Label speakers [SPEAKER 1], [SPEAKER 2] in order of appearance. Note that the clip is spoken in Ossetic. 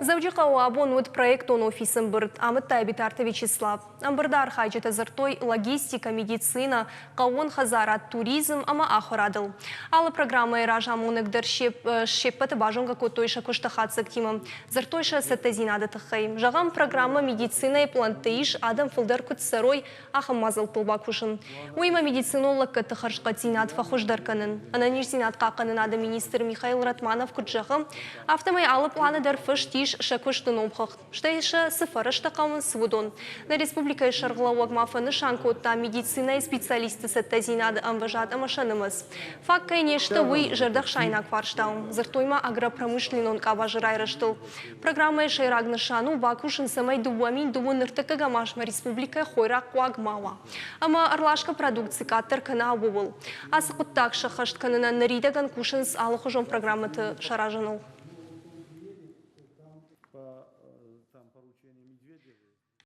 [SPEAKER 1] Дзӕуджыхъӕуы абон уыд проектон офисы ӕмбырд, амыдта Битарты Вячеслав. Ӕмбырды архайджытӕ дзырдтой логистикӕ, медицинӕ, хъӕууон хӕдзарад, туризм ӕмӕ ахуырадыл. Алы программӕйы разамонӕг дӕр се ппӕты базонгӕ кодтой сӕ куысты хатдзӕгтимӕ. Дзырдтой сӕ цӕттӕдзинады тыххӕй. Зӕгъӕм, программӕ медицинӕйы пълӕнтты ис, адӕм фылдӕр куыд цӕрой, ахӕм мадзӕлттыл бакусын. Уыимӕ медицинон лӕггӕдты хӕрзхъӕддзинад фӕхуыздӕр кӕнын. Ӕнӕниздзинад хъахъхъӕнынады министр Михаил Ратманов куыд зӕгъы, афтӕмӕй алы пъланы дӕр фыст ис сӕ куысты номхыгъд, стӕй сӕ цы фӕрӕзтӕ хъӕуынц, уыдон. Нӕ республикӕйы сӕргълӕууӕг ма фӕнысан кодта медицинӕйы специалистты цӕттӕдзинады ӕмвӕзад ӕмӕ сӕ нымӕц. Фаг кӕй не сты, уый зӕрдӕхсаинаг фарста у, дзырдтой ма агропромышленнон къабазы райрӕзтыл. Программӕйы сӕйраг нысан у бакусын, цӕмӕй 2002 ныртӕккӕгӕм азмӕ республикӕ хойрагхъуаг ма уа ӕмӕ ӕрласгӕ продукци къаддӕр кӕна, ууыл. Ацы хъуыддаг сӕххӕст кӕнынӕн ныридӕгӕн кусынц алыхуызон программӕты саразыныл.